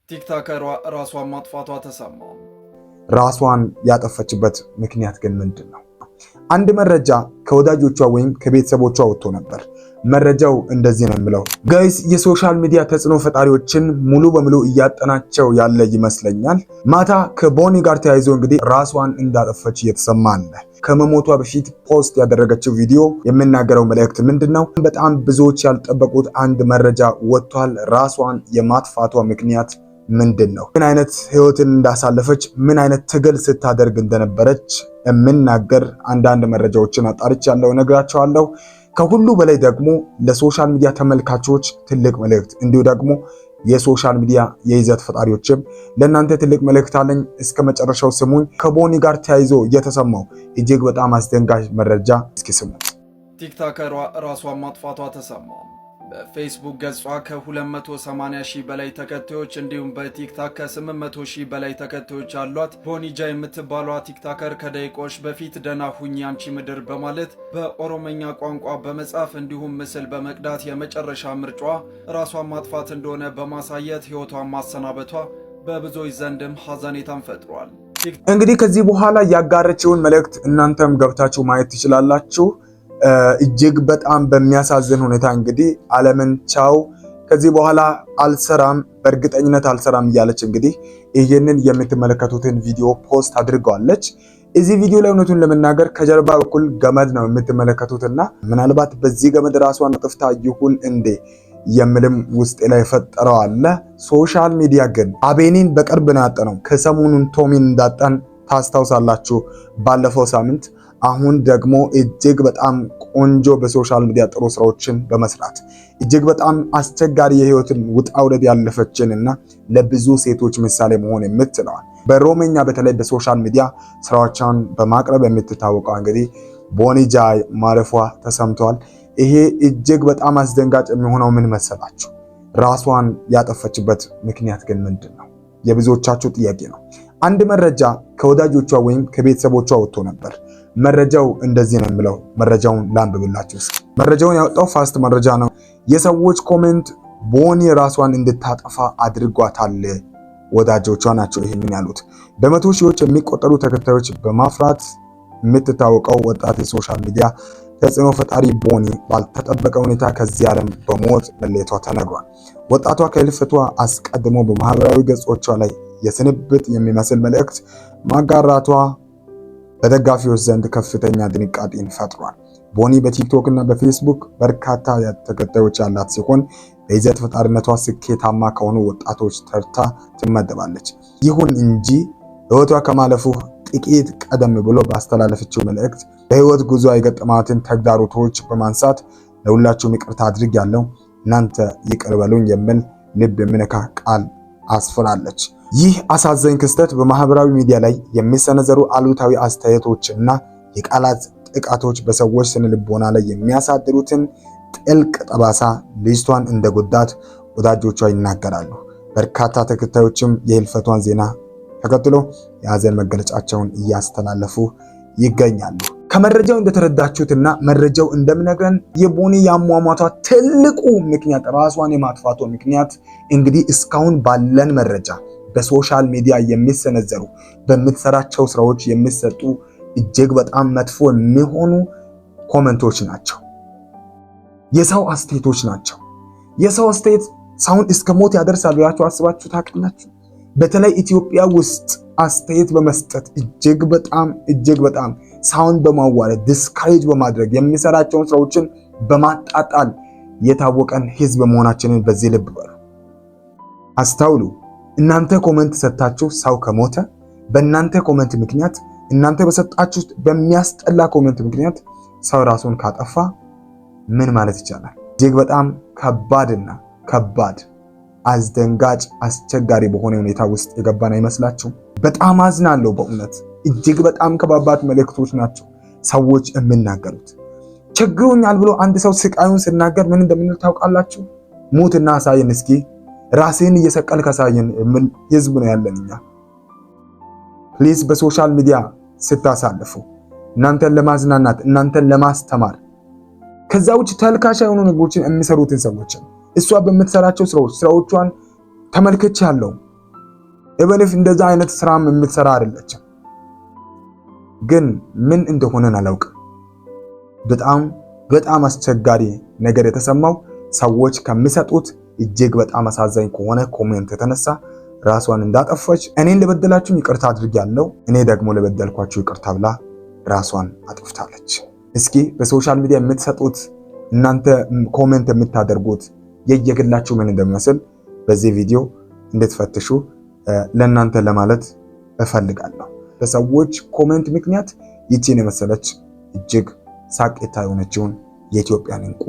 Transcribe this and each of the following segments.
ቲክታከሯ ራሷን ማጥፋቷ ተሰማ። ራሷን ያጠፈችበት ምክንያት ግን ምንድን ነው? አንድ መረጃ ከወዳጆቿ ወይም ከቤተሰቦቿ ወጥቶ ነበር። መረጃው እንደዚህ ነው የሚለው፣ guys፣ የ social media ተጽዕኖ ፈጣሪዎችን ሙሉ በሙሉ እያጠናቸው ያለ ይመስለኛል። ማታ ከቦኒ ጋር ተያይዞ እንግዲህ ራሷን እንዳጠፈች እየተሰማ አለ። ከመሞቷ በፊት post ያደረገችው ቪዲዮ የሚናገረው መልእክት ምንድን ነው? በጣም ብዙዎች ያልጠበቁት አንድ መረጃ ወጥቷል። ራሷን የማጥፋቷ ምክንያት ምንድን ነው? ምን አይነት ህይወትን እንዳሳለፈች፣ ምን አይነት ትግል ስታደርግ እንደነበረች የምናገር አንዳንድ መረጃዎችን አጣርቻለሁ፣ እነግራችኋለሁ። ከሁሉ በላይ ደግሞ ለ social media ተመልካቾች ትልቅ መልእክት፣ እንዲሁ ደግሞ የ social media የይዘት ፈጣሪዎችም ለእናንተ ትልቅ መልእክት አለኝ። እስከ መጨረሻው ስሙኝ። ከቦኒ ጋር ተያይዞ የተሰማው እጅግ በጣም አስደንጋጭ መረጃ እስኪ ስሙ። ቲክታከሯ ራሷን ማጥፋቷ ተሰማ። በፌስቡክ ገጿ ከ280 ሺህ በላይ ተከታዮች እንዲሁም በቲክታክ ከ800 ሺህ በላይ ተከታዮች ያሏት ቦኒጃ የምትባሏ ቲክታከር ከደቂቃዎች በፊት ደህና ሁኚ አንቺ ምድር በማለት በኦሮመኛ ቋንቋ በመጻፍ እንዲሁም ምስል በመቅዳት የመጨረሻ ምርጫዋ ራሷን ማጥፋት እንደሆነ በማሳየት ሕይወቷን ማሰናበቷ በብዙዎች ዘንድም ሐዘኔታን ፈጥሯል። እንግዲህ ከዚህ በኋላ ያጋረችውን መልእክት እናንተም ገብታችሁ ማየት ትችላላችሁ። እጅግ በጣም በሚያሳዝን ሁኔታ እንግዲህ ዓለምን ቻው፣ ከዚህ በኋላ አልሰራም፣ በእርግጠኝነት አልሰራም እያለች እንግዲህ ይህንን የምትመለከቱትን ቪዲዮ post አድርገዋለች። እዚህ ቪዲዮ ላይ እውነቱን ለመናገር ከጀርባ በኩል ገመድ ነው የምትመለከቱትና ምናልባት በዚህ ገመድ ራሷን አጥፍታ ይሁን እንዴ የምልም ውስጤ ላይ ፈጠረው አለ። Social media ግን አቤኒን በቅርብ ነው ያጣነው። ከሰሞኑን ቶሚን እንዳጣን ታስታውሳላችሁ ባለፈው ሳምንት። አሁን ደግሞ እጅግ በጣም ቆንጆ በ social media ጥሩ ስራዎችን በመስራት እጅግ በጣም አስቸጋሪ የህይወትን ውጣ ውረድ ያለፈችን እና ለብዙ ሴቶች ምሳሌ መሆን የምትለዋል በኦሮምኛ በተለይ በ social media ስራዎቿን በማቅረብ የምትታወቀው እንግዲህ ቦኒ ጃይ ማረፏ ተሰምቷል። ይሄ እጅግ በጣም አስደንጋጭ የሚሆነው ምን መሰላችሁ? ራሷን ያጠፈችበት ምክንያት ግን ምንድን ነው? የብዙዎቻችሁ ጥያቄ ነው። አንድ መረጃ ከወዳጆቿ ወይም ከቤተሰቦቿ ወጥቶ ነበር። መረጃው እንደዚህ ነው የሚለው። መረጃውን ላንብብላችሁ እስኪ። መረጃውን ያወጣው ፋስት መረጃ ነው። የሰዎች comment ቦኒ ራሷን እንድታጠፋ አድርጓታል። ወዳጆቿ ናቸው ይህንን ያሉት። በመቶ ሺዎች የሚቆጠሩ ተከታዮች በማፍራት የምትታወቀው ወጣት የ social media ተጽዕኖ ፈጣሪ ቦኒ ባልተጠበቀ ሁኔታ ከዚህ ዓለም በሞት መለየቷ ተነግሯል። ወጣቷ ከህልፈቷ አስቀድሞ በማህበራዊ ገጾቿ ላይ የስንብት የሚመስል መልእክት ማጋራቷ በደጋፊዎች ዘንድ ከፍተኛ ድንጋጤን ፈጥሯል። ቦኒ በቲክቶክ እና በፌስቡክ በርካታ ተከታዮች ያላት ሲሆን በይዘት ፈጣሪነቷ ስኬታማ ከሆኑ ወጣቶች ተርታ ትመደባለች። ይሁን እንጂ ሕይወቷ ከማለፉ ጥቂት ቀደም ብሎ ባስተላለፈችው መልእክት በሕይወት ጉዞ የገጠማትን ተግዳሮቶች በማንሳት ለሁላችሁም ይቅርታ አድርጌያለሁ፣ እናንተ ይቅር በሉኝ የሚል ልብ የሚነካ ቃል አስፍራለች። ይህ አሳዛኝ ክስተት በማህበራዊ ሚዲያ ላይ የሚሰነዘሩ አሉታዊ አስተያየቶች እና የቃላት ጥቃቶች በሰዎች ስነ ልቦና ላይ የሚያሳድሩትን ጥልቅ ጠባሳ ልጅቷን እንደጎዳት ወዳጆቿ ይናገራሉ። በርካታ ተከታዮችም የህልፈቷን ዜና ተከትሎ የሀዘን መገለጫቸውን እያስተላለፉ ይገኛሉ። ከመረጃው እንደተረዳችሁትና መረጃው እንደሚነግረን የቦኒ የአሟሟቷ ትልቁ ምክንያት፣ ራሷን የማጥፋቷ ምክንያት እንግዲህ እስካሁን ባለን መረጃ በ social media የሚሰነዘሩ፣ በምትሰራቸው ስራዎች የሚሰጡ እጅግ በጣም መጥፎ የሚሆኑ comment ኦች ናቸው። የሰው አስተያየቶች ናቸው። የሰው አስተያየት ሰውን እስከ ሞት ያደርሳል ብላችሁ አስባችሁ ታውቃላችሁ? በተለይ ኢትዮጵያ ውስጥ አስተያየት በመስጠት እጅግ በጣም ሰውን በማዋረድ፣ discourage በማድረግ፣ የሚሰራቸውን ስራዎችን በማጣጣል የታወቀን ህዝብ መሆናችንን በዚህ ልብ በሉ፣ አስታውሉ። እናንተ comment ሰጥታችሁ ሰው ከሞተ፣ በእናንተ comment ምክንያት፣ እናንተ በሰጣችሁት በሚያስጠላ comment ምክንያት ሰው ራሱን ካጠፋ ምን ማለት ይቻላል? እጅግ በጣም ከባድና ከባድ፣ አስደንጋጭ፣ አስቸጋሪ በሆነ ሁኔታ ውስጥ የገባን አይመስላችሁም? በጣም አዝናለሁ። በእውነት እጅግ በጣም ከባባድ መልእክቶች ናቸው ሰዎች የሚናገሩት። ቸግሮኛል ብሎ አንድ ሰው ስቃዩን ሲናገር ምን እንደምንል ታውቃላችሁ? ሙትና አሳየን እስኪ፣ ራስህን እየሰቀልክ አሳየን የሚል ህዝብ ነው ያለን እኛ። Please፣ በ social media ስታሳልፉ እናንተን ለማዝናናት፣ እናንተን ለማስተማር፣ ከዛ ውጭ ተልካሻ የሆኑ ነገሮችን የሚሰሩትን ሰዎችን እሷ በምትሰራቸው ስራዎች፣ ስራዎቿን ተመልክቻለሁ። Even if እንደዛ አይነት ስራም የምትሰራ አይደለችም። ግን ምን እንደሆነን አላውቅም። በጣም በጣም አስቸጋሪ ነገር የተሰማው ሰዎች ከሚሰጡት እጅግ በጣም አሳዛኝ ከሆነ comment የተነሳ ራሷን እንዳጠፋች፣ እኔን ለበደላችሁ ይቅርታ አድርጌያለሁ፣ እኔ ደግሞ ለበደልኳችሁ ይቅርታ ብላ ራሷን አጥፍታለች። እስኪ በ social media የምትሰጡት እናንተ comment የምታደርጉት የየግላችሁ ምን እንደሚመስል በዚህ ቪዲዮ እንድትፈትሹ ለእናንተ ለማለት እፈልጋለሁ። በሰዎች comment ምክንያት ይቺን የመሰለች እጅግ ሳቂታ የሆነችውን የኢትዮጵያን እንቁ፣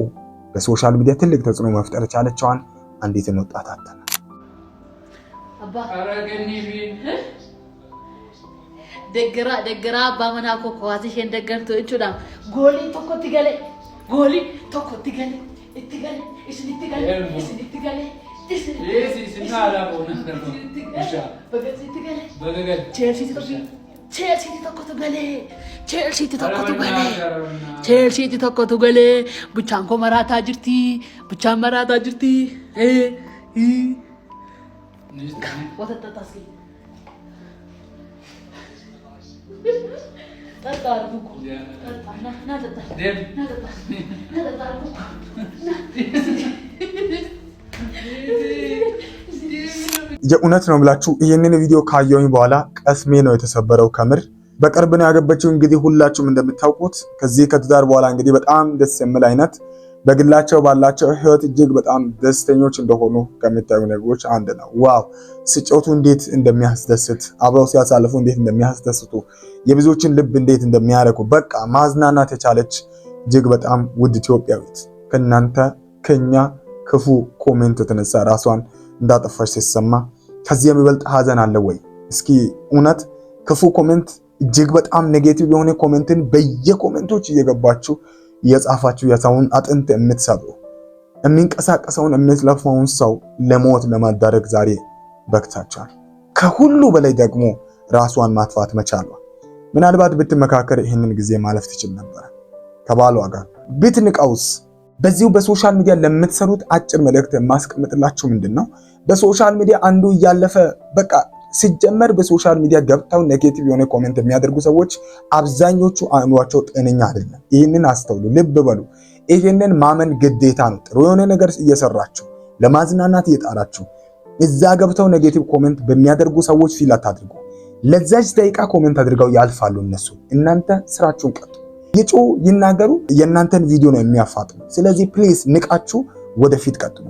በ social media ትልቅ ተጽዕኖ መፍጠር የቻለችዋን አንዲትን ወጣት አተናል። Deeggaraa deeggaraa abbaa manaa koo kuwaas isheen deeggartu jechuudha. Goolii tokkotti galee, goolii tokkotti galee, itti galee, isinitti galee, isinitti galee. Cheelsiitti tokkotu galee, Cheelsiitti tokkotu galee, Cheelsiitti tokkotu galee. Buchaan koo maraataa jirti, buchaan maraataa jirti. ወተት ጠጣ እስኪ፣ ጠጣ አልኩህ እኮ፣ ጠጣ፣ ና ና፣ ጠጣ፣ ና ጠጣ፣ ና ጠጣ አልኩህ እኮ፣ ና። የእውነት ነው ብላችሁ ይህንን ቪዲዮ ካየሁኝ በኋላ ቅስሜ ነው የተሰበረው። ከምር በቅርብ ነው ያገባችው። እንግዲህ ሁላችሁም እንደምታውቁት ከዚህ ከትዳር በኋላ እንግዲህ በጣም ደስ የሚል አይነት በግላቸው ባላቸው ህይወት እጅግ በጣም ደስተኞች እንደሆኑ ከሚታዩ ነገሮች አንድ ነው። Wow፣ ሲጫወቱ እንዴት እንደሚያስደስት፣ አብረው ሲያሳልፉ እንዴት እንደሚያስደስቱ፣ የብዙዎችን ልብ እንዴት እንደሚያረኩ፣ በቃ ማዝናናት የቻለች እጅግ በጣም ውድ ኢትዮጵያዊት ከእናንተ ከኛ ክፉ comment የተነሳ ራሷን እንዳጠፋች ሲሰማ ከዚህ የሚበልጥ ሀዘን አለ ወይ? እስኪ እውነት ክፉ comment፣ እጅግ በጣም negative የሆነ comment ን በየ comment ኦች እየገባችሁ እየጻፋችሁ የሰውን አጥንት የምትሰብሩ፣ የሚንቀሳቀሰውን የምትለፋውን ሰው ለሞት ለማዳረግ ዛሬ በቅታችኋል። ከሁሉ በላይ ደግሞ ራሷን ማጥፋት መቻሏ፣ ምናልባት ብትመካከር ይህንን ጊዜ ማለፍ ትችል ነበር። ከባሏ ጋር ብትንቀውስ። በዚሁ በ social media ለምትሰሩት አጭር መልእክት የማስቀምጥላችሁ ምንድን ነው? በ social media አንዱ እያለፈ በቃ ሲጀመር በ social media ገብተው negative የሆነ comment የሚያደርጉ ሰዎች አብዛኞቹ አእምሯቸው ጤነኛ አይደለም። ይህንን አስተውሉ፣ ልብ በሉ። ይህንን ማመን ግዴታ ነው። ጥሩ የሆነ ነገር እየሰራችሁ፣ ለማዝናናት እየጣራችሁ እዛ ገብተው negative comment በሚያደርጉ ሰዎች feel አታድርጉ። ለዛች ደቂቃ comment አድርገው ያልፋሉ እነሱ። እናንተ ስራችሁን ቀጥሉ። ይጩሁ፣ ይናገሩ፣ የእናንተን ቪዲዮ ነው የሚያፋጥኑ። ስለዚህ please ንቃችሁ ወደፊት ቀጥሉ።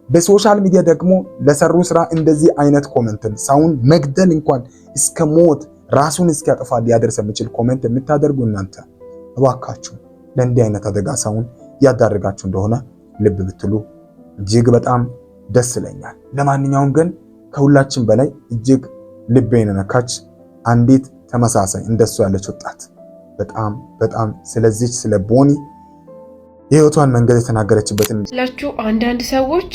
በ social media ደግሞ ለሰሩ ስራ እንደዚህ አይነት comment ን ሰውን መግደል እንኳን እስከ ሞት ራሱን እስኪያጠፋ ሊያደርስ የሚችል comment የምታደርጉ እናንተ እባካችሁ ለእንዲህ አይነት አደጋ ሰውን ያዳርጋችሁ እንደሆነ ልብ ብትሉ እጅግ በጣም ደስ ይለኛል። ለማንኛውም ግን ከሁላችን በላይ እጅግ ልቤን ነካች አንዲት ተመሳሳይ እንደሱ ያለች ወጣት በጣም በጣም ስለዚች ስለ ቦኒ የህይወቷን መንገድ የተናገረችበትን ላችሁ። አንዳንድ ሰዎች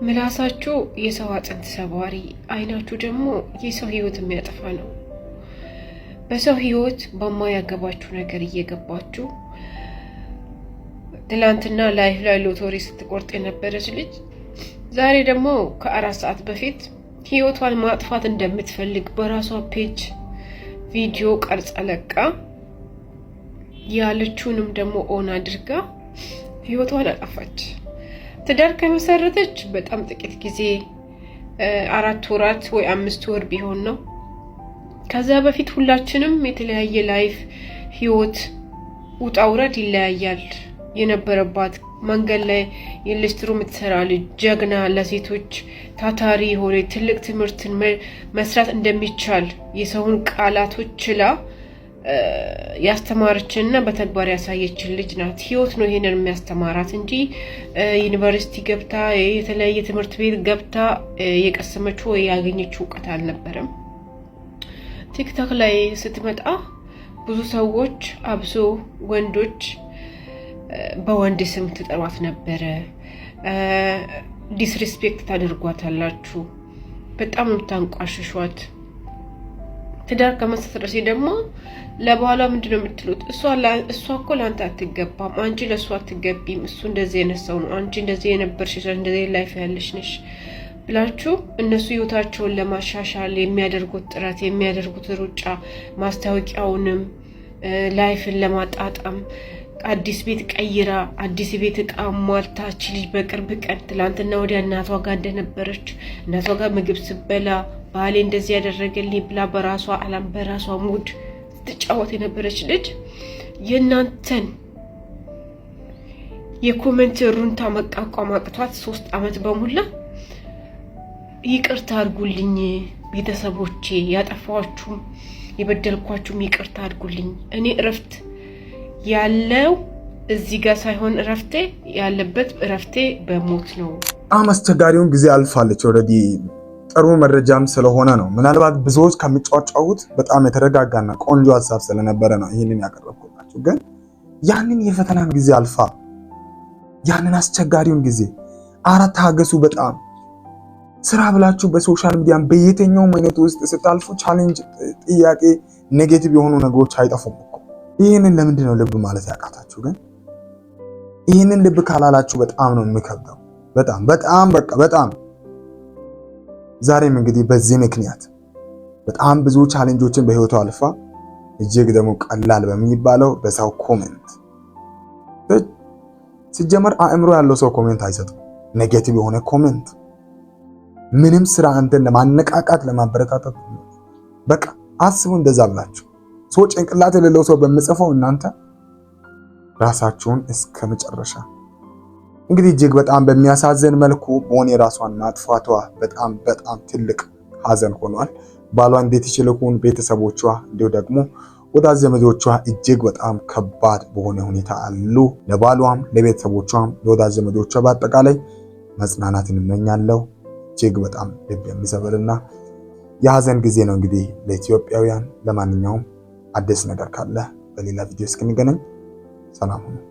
ምላሳችሁ የሰው አጥንት ሰባሪ፣ አይናችሁ ደግሞ የሰው ህይወት የሚያጠፋ ነው። በሰው ህይወት በማያገባችሁ ነገር እየገባችሁ፣ ትላንትና live ላይ ሎተሪ ስትቆርጥ የነበረች ልጅ ዛሬ ደግሞ ከ4 ሰዓት በፊት ህይወቷን ማጥፋት እንደምትፈልግ በራሷ page ቪዲዮ ቀርጻ ለቃ፣ ያለችውንም ደግሞ on አድርጋ ህይወቷን አጠፋች። ትዳር ከመሰረተች በጣም ጥቂት ጊዜ፣ 4 ወራት ወይ 5 ወር ቢሆን ነው። ከዛ በፊት ሁላችንም የተለያየ life፣ ህይወት ውጣ ውረድ ይለያያል። የነበረባት መንገድ ላይ የሊስትሮ የምትሰራ ልጅ፣ ጀግና፣ ለሴቶች ታታሪ የሆነ፣ ትልቅ ትምህርትን መስራት እንደሚቻል የሰውን ቃላቶች ችላ ያስተማረችን እና በተግባር ያሳየችን ልጅ ናት። ህይወት ነው ይሄንን የሚያስተማራት እንጂ ዩኒቨርሲቲ ገብታ፣ የተለያየ ትምህርት ቤት ገብታ የቀሰመችው ወይ ያገኘችው እውቀት አልነበረም። ቲክቶክ ላይ ስትመጣ ብዙ ሰዎች አብሶ ወንዶች በወንድ ስም ትጠሯት ነበረ። Disrespect ታደርጓታላችሁ። በጣም የምታንቋሽሿት። ትዳር ከመሰረተች ደግሞ ለበኋላ ምንድን ነው የምትሉት? እሷ እኮ ለአንተ አትገባም፣ አንቺ ለእሱ አትገቢም፣ እሱ እንደዚህ አይነት ሰው ነው፣ አንቺ እንደዚህ የነበርሽ፣ እንደዚህ life ያለሽ ነሽ። ብላችሁ እነሱ ህይወታቸውን ለማሻሻል የሚያደርጉት ጥረት፣ የሚያደርጉት ሩጫ፣ ማስታወቂያውንም life ን ለማጣጣም አዲስ ቤት ቀይራ አዲስ ቤት እቃ ሟልታ ልጅ በቅርብ ቀን ትላንትና ወዲያ እናቷ ጋር እንደነበረች፣ እናቷ ጋር ምግብ ስትበላ ባሌ እንደዚህ ያደረገልኝ ብላ በራሷ አላም በራሷ mood ስትጫወት የነበረች ልጅ የእናንተን የ comment ሩንታ መቋቋም አቅቷት 3 ዓመት በሙላ ይቅርታ አድርጉልኝ ቤተሰቦቼ፣ ያጠፋኋችሁም የበደልኳችሁም ይቅርታ አድርጉልኝ። እኔ እረፍት ያለው እዚህ ጋር ሳይሆን እረፍቴ ያለበት እረፍቴ በሞት ነው። በጣም አስቸጋሪውን ጊዜ አልፋለች። Already ጥሩ መረጃም ስለሆነ ነው። ምናልባት ብዙዎች ከሚጫጫሁት በጣም የተረጋጋና ቆንጆ ሀሳብ ስለነበረ ነው ይህንን ያቀረብኩላችሁ። ግን ያንን የፈተናን ጊዜ አልፋ፣ ያንን አስቸጋሪውን ጊዜ፣ አረ ታገሱ። በጣም ስራ ብላችሁ በ social media ም በየትኛውም አይነት ውስጥ ስታልፉ challenge፣ ጥያቄ፣ negative የሆኑ ነገሮች አይጠፉም እኮ። ይህንን ለምንድን ነው ልብ ማለት ያቃታችሁ? ግን ይህንን ልብ ካላላችሁ በጣም ነው የሚከብደው። በጣም በጣም በቃ በጣም። ዛሬም እንግዲህ በዚህ ምክንያት በጣም ብዙ challenge ኦችን በህይወቷ አልፋ እጅግ ደግሞ ቀላል በሚባለው በሰው comment፣ ሲጀመር አእምሮ ያለው ሰው comment አይሰጥም። Negative የሆነ comment ምንም ስራ አንተን ለማነቃቃት፣ ለማበረታታት በቃ አስቡ። እንደዛ ብላችሁ ሰው ጭንቅላት የሌለው ሰው በሚጽፈው እናንተ ራሳችሁን እስከ መጨረሻ። እንግዲህ እጅግ በጣም በሚያሳዝን መልኩ ቦኒ ራሷን ማጥፋቷ በጣም በጣም ትልቅ ሀዘን ሆኗል። ባሏ እንዴት ይችልኩን፣ ቤተሰቦቿ እንዲሁ ደግሞ ወዳጅ ዘመዶቿ እጅግ በጣም ከባድ በሆነ ሁኔታ አሉ። ለባሏም፣ ለቤተሰቦቿም፣ ለወዳጅ ዘመዶቿ በአጠቃላይ መጽናናትን እመኛለሁ። እጅግ በጣም ልብ የሚሰብርና የሀዘን ጊዜ ነው እንግዲህ ለኢትዮጵያውያን። ለማንኛውም አዲስ ነገር ካለ በሌላ ቪዲዮ እስክንገናኝ ሰላም ሁኑ።